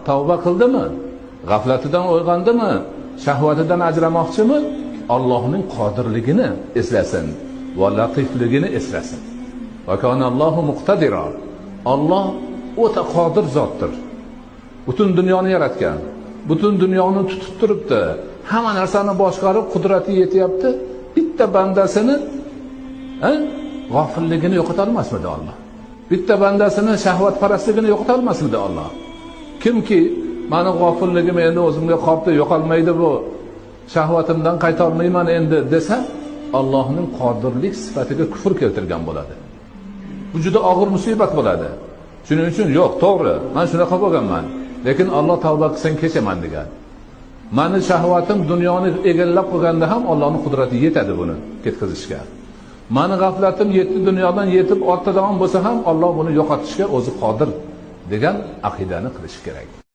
Tavba qildimi? G'aflatidan uyg'ondimi? Shahvatidan ajramoqchimi? Allohning qodirligini eslasin va latifligini eslasin. Va kanallohu muqtadira. Alloh o'ta qodir zotdir. Butun dunyoni yaratgan, butun dunyoni tutib turibdi. Hamma narsani boshqarib qudrati yetyapti. Bitta bandasini g'ofilligini yo'qota olmasmidi Alloh? Bitta bandasini shahvatparastligini yo'qota olmasmidi Alloh? Kimki mani g'ofilligim endi o'zimga qolibdi, yo'qolmaydi bu, shahvatimdan qayta olmayman endi desa, Allohning qodirlik sifatiga kufr keltirgan bo'ladi. Bu juda og'ir musibat bo'ladi. Shuning uchun yo'q, to'g'ri, men shunaqa bo'lganman. Lekin Alloh tavba qilsang kechaman degan. Mani shahvatim dunyoni egallab qo'yganda ham Allohning qudrati yetadi buni ketkazishga. Mani g'aflatim yetti dunyodan yetib ortadigan bo'lsa ham Alloh buni yo'qotishga o'zi qodir degan aqidani qilish kerak.